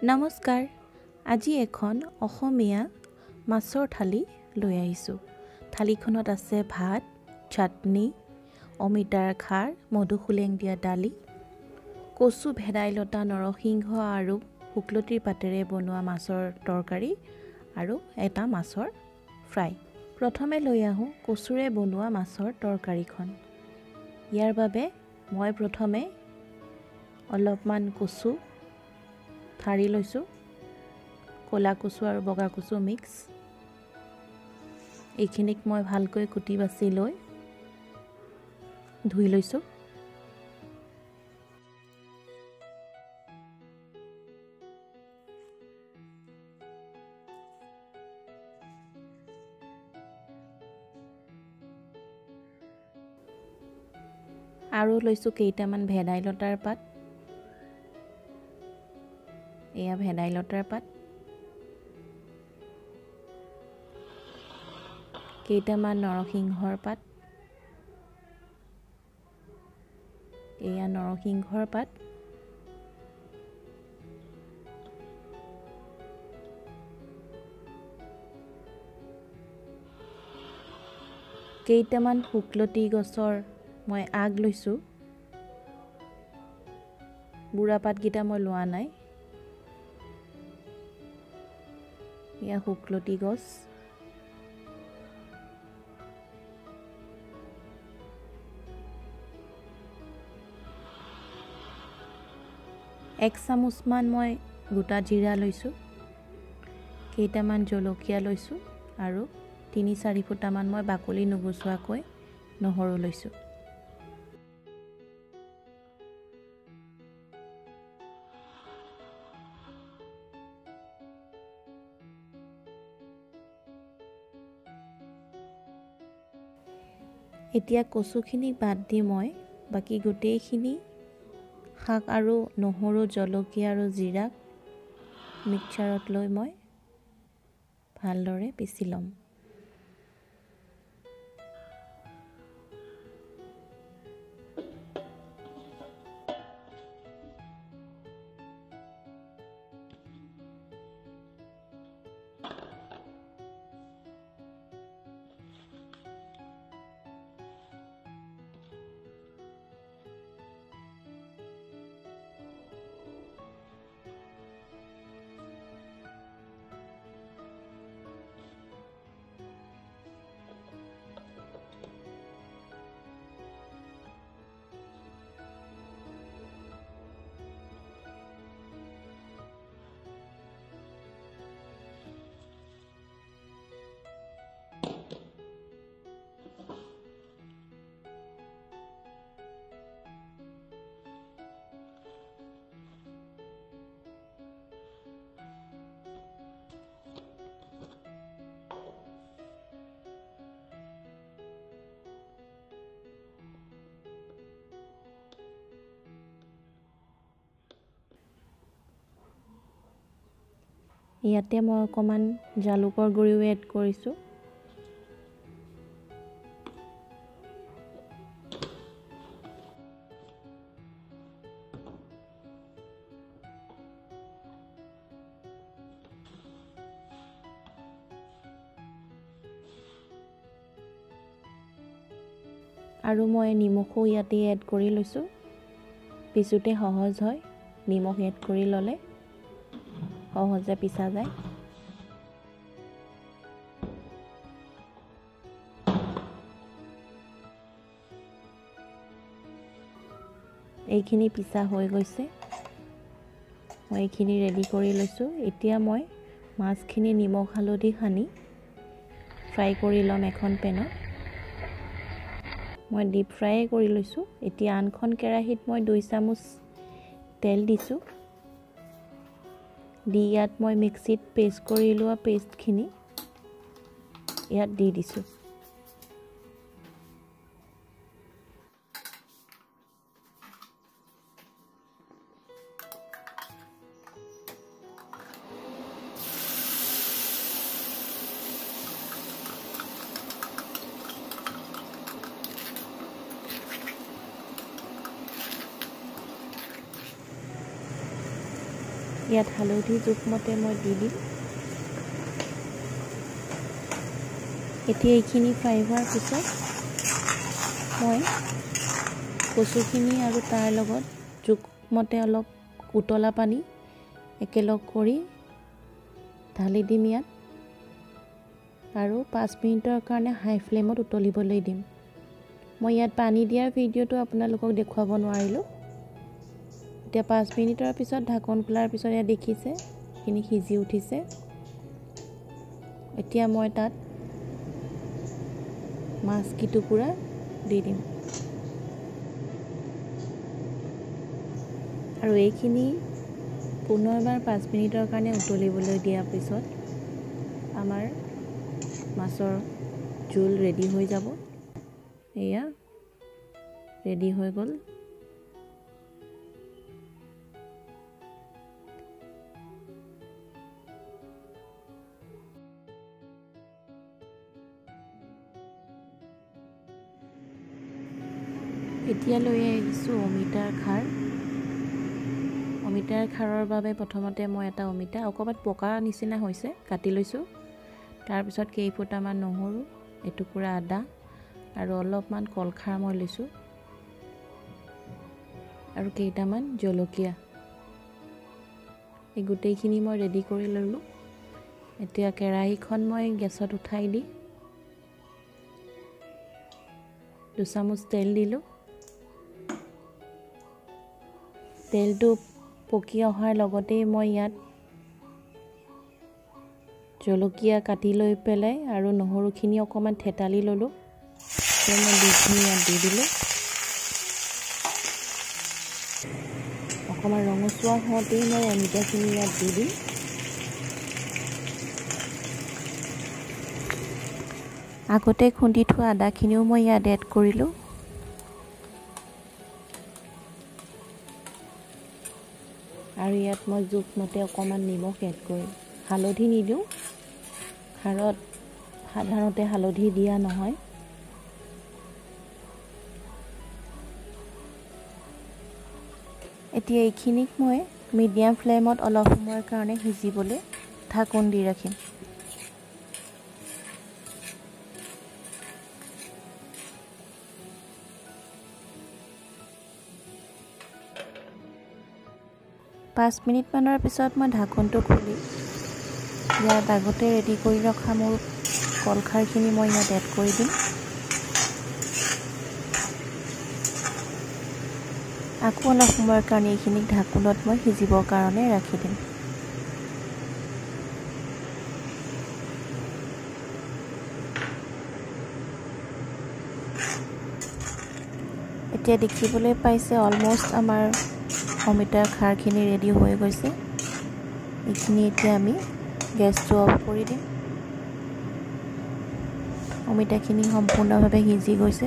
নমস্কাৰ, আজি এখন অসমীয়া মাছৰ থালি লৈ আহিছোঁ। থালিখনত আছে ভাত, চাটনি, অমিতাৰ খাৰ, মধুসোলেং দিয়া দালি, কচু, ভেদাইলতা, নৰসিংহ আৰু শুকলতিৰ পাতেৰে বনোৱা মাছৰ তৰকাৰী আৰু এটা মাছৰ ফ্ৰাই। প্ৰথমে লৈ আহোঁ কচুৰে বনোৱা মাছৰ তৰকাৰীখন। ইয়াৰ বাবে মই প্ৰথমে অলপমান কচু ঠাৰি লৈছোঁ, ক'লা কচু আৰু বগা কচু মিক্স। এইখিনিক মই ভালকৈ কুটি বাছি লৈ ধুই লৈছোঁ। আৰু লৈছোঁ কেইটামান ভেদাইলতাৰ পাত। এয়া ভেদাইলতাৰ পাত, কেইটামান নৰসিংহৰ পাত, এয়া নৰসিংহৰ পাত, কেইটামান শুকলতি গছৰ মই আগ লৈছোঁ, বুঢ়া পাতকেইটা মই লোৱা নাই। এয়া শুকলতি গছ, এক চামুচমান মই গোটা জিৰা লৈছোঁ, কেইটামান জলকীয়া লৈছোঁ আৰু 3-4 ফুটামান মই বাকলি নুগুচোৱাকৈ নহৰু লৈছোঁ। এতিয়া কচুখিনি বাদ দি মই বাকী গোটেইখিনি শাক আৰু নহৰু, জলকীয়া আৰু জিৰাক মিক্সাৰত লৈ মই ভালদৰে পিচি ল'ম। ইয়াতে মই অকণমান জালুকৰ গুড়িও এড কৰিছোঁ। আৰু মই নিমখো ইয়াতে এড কৰি লৈছোঁ, পিছোঁতে সহজ হয় নিমখ এড কৰি ল'লে সহজে পিছা যায়। এইখিনি পিছা হৈ গৈছে, মই এইখিনি ৰেডি কৰি লৈছোঁ। এতিয়া মই মাছখিনি নিমখ হালধি সানি ফ্ৰাই কৰি ল'ম এখন পেনত। মই ডিপ ফ্ৰাইয়ে কৰি লৈছোঁ। এতিয়া আনখন কেৰাহীত মই 2 চামুচ তেল দিছোঁ। দি ইয়াত মই মিক্সিত পেষ্ট কৰি লোৱা পেষ্টখিনি ইয়াত দি দিছোঁ। ইয়াত হালধি জোখমতে মই দি দিম। এতিয়া এইখিনি ফ্ৰাই হোৱাৰ পিছত মই কচুখিনি আৰু তাৰ লগত জোখমতে অলপ উতলা পানী একেলগ কৰি ঢালি দিম ইয়াত আৰু 5 মিনিটৰ কাৰণে হাই ফ্লেমত উতলিবলৈ দিম। মই ইয়াত পানী দিয়াৰ ভিডিঅ'টো আপোনালোকক দেখুৱাব নোৱাৰিলোঁ। এতিয়া 5 মিনিটৰ পিছত ঢাকন খোলাৰ পিছত ইয়াত দেখিছে এইখিনি সিজি উঠিছে। এতিয়া মই তাত মাছ কেইটুকুৰা দি দিম আৰু এইখিনি পুনৰবাৰ 5 মিনিটৰ কাৰণে উতলিবলৈ দিয়াৰ পিছত আমাৰ মাছৰ জোল ৰেডি হৈ যাব। এয়া ৰেডি হৈ গ'ল। এতিয়া লৈ আহিছোঁ অমিতাৰ খাৰ। অমিতাৰ খাৰৰ বাবে প্ৰথমতে মই এটা অমিতা অকণমান পকা নিচিনা হৈছে কাটি লৈছোঁ। তাৰপিছত কেইফুটামান নহৰু, এটুকুৰা আদা আৰু অলপমান কলখাৰ মই লৈছোঁ আৰু কেইটামান জলকীয়া। এই গোটেইখিনি মই ৰেডি কৰি ল'লোঁ। এতিয়া কেৰাহীখন মই গেছত উঠাই দি 2 চামুচ তেল দিলোঁ। তেলটো পকি অহাৰ লগতেই মই ইয়াত জলকীয়া কাটি লৈ পেলাই আৰু নহৰুখিনি অকণমান থেতালি ল'লোঁ। মই বীজখিনি ইয়াত দি দিলোঁ। অকণমান ৰঙচুৱা হওঁতেই মই অমিতাখিনি ইয়াত দি দিম। আগতে খুন্দি থোৱা আদাখিনিও মই ইয়াত এড কৰিলোঁ। আৰু ইয়াত মই জোখমতে অকণমান নিমখ এড কৰিম। হালধি নিদিওঁ, খাৰত সাধাৰণতে হালধি দিয়া নহয়। এতিয়া এইখিনিক মই মিডিয়াম ফ্লেমত অলপ সময়ৰ কাৰণে সিজিবলৈ ঢাকোন দি ৰাখিম। পাঁচ মিনিটমানৰ পিছত মই ঢাকোনটো খুলি ইয়াত আগতে ৰেডি কৰি ৰখা মোৰ কলখাৰখিনি মই ইয়াত এড কৰি দিম। আকৌ অলপ সময়ৰ কাৰণে এইখিনিক ঢাকোনত মই সিজিবৰ কাৰণে ৰাখি দিম। এতিয়া দেখিবলৈ পাইছে অলমষ্ট আমাৰ অমিতাৰ খাৰখিনি ৰেডি হৈ গৈছে। এইখিনি এতিয়া আমি গেছটো অফ কৰি দিম। অমিতাখিনি সম্পূৰ্ণভাৱে সিজি গৈছে।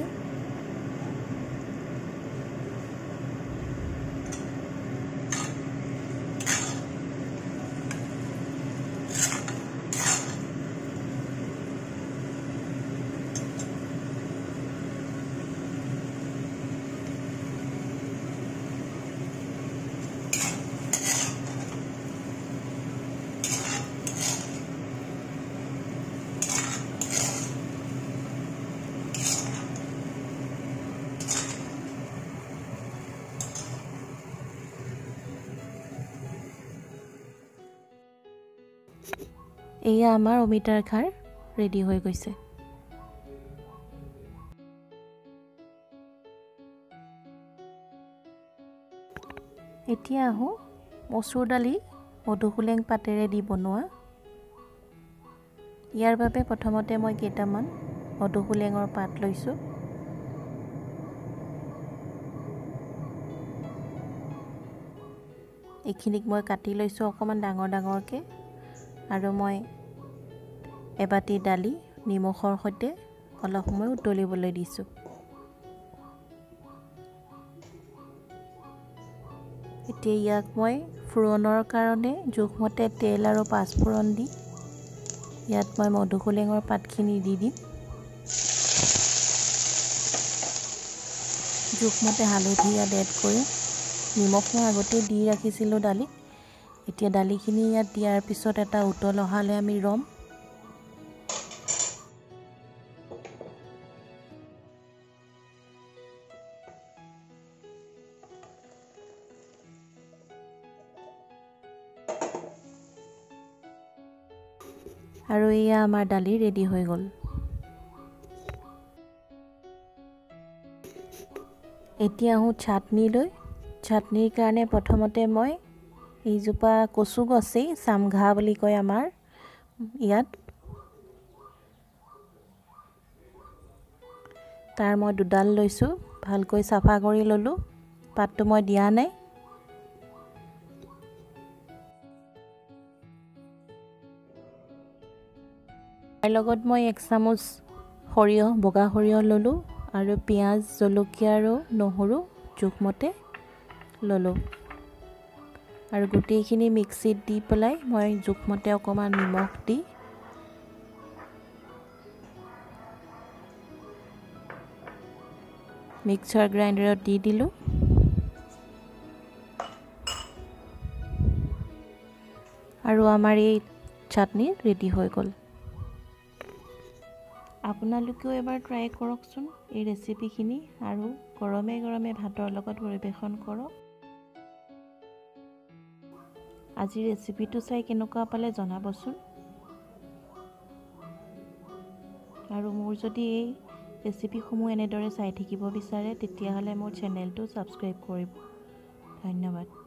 এয়া আমাৰ অমিতাৰ খাৰ ৰেডি হৈ গৈছে। এতিয়া আহোঁ মচুৰ দালি মধুসোলেং পাতেৰে দি বনোৱা। ইয়াৰ বাবে প্ৰথমতে মই কেইটামান মধুসোলেঙৰ পাত লৈছোঁ। এইখিনিক মই কাটি লৈছোঁ অকণমান ডাঙৰ ডাঙৰকৈ। আৰু মই এবাটি দালি নিমখৰ সৈতে অলপ সময় উতলিবলৈ দিছোঁ। এতিয়া ইয়াক মই ফোৰণৰ কাৰণে জোখমতে তেল আৰু পাঁচফোৰণ দি ইয়াত মই মধুসোলেঙৰ পাতখিনি দি দিম। জোখমতে হালধি ইয়াত এড কৰিম। নিমখ মই আগতে দি ৰাখিছিলোঁ দালিত। এতিয়া দালিখিনি ইয়াত দিয়াৰ পিছত এটা উতল অহালৈ আমি ৰ'ম। আৰু এয়া আমাৰ দালি ৰেডি হৈ গ'ল। এতিয়া আহোঁ চাটনিলৈ। চাটনিৰ কাৰণে প্ৰথমতে মই এইজোপা কচু গছেই, চামঘা বুলি কয় আমাৰ ইয়াত, তাৰ মই দুডাল লৈছোঁ। ভালকৈ চাফা কৰি ল'লোঁ, পাতটো মই দিয়া নাই। তাৰ লগত মই 1 চামুচ সৰিয়হ, বগা সৰিয়হ ল'লোঁ আৰু পিঁয়াজ, জলকীয়া আৰু নহৰু জোখমতে ল'লোঁ। আৰু গোটেইখিনি মিক্সিত দি পেলাই মই জোখমতে অকণমান নিমখ দি মিক্সাৰ গ্ৰাইণ্ডাৰত দি দিলোঁ। আৰু আমাৰ এই চাটনি ৰেডি হৈ গ'ল। আপোনালোকেও এবাৰ ট্ৰাই কৰকচোন এই ৰেচিপিখিনি আৰু গৰমে গৰমে ভাতৰ লগত পৰিৱেশন কৰক। আজিৰ ৰেচিপিটো চাই কেনেকুৱা পালে জনাবচোন। আৰু মোৰ যদি এই ৰেচিপিসমূহ এনেদৰে চাই থাকিব বিচাৰে তেতিয়াহ'লে মোৰ চেনেলটো ছাবস্ক্ৰাইব কৰিব। ধন্যবাদ।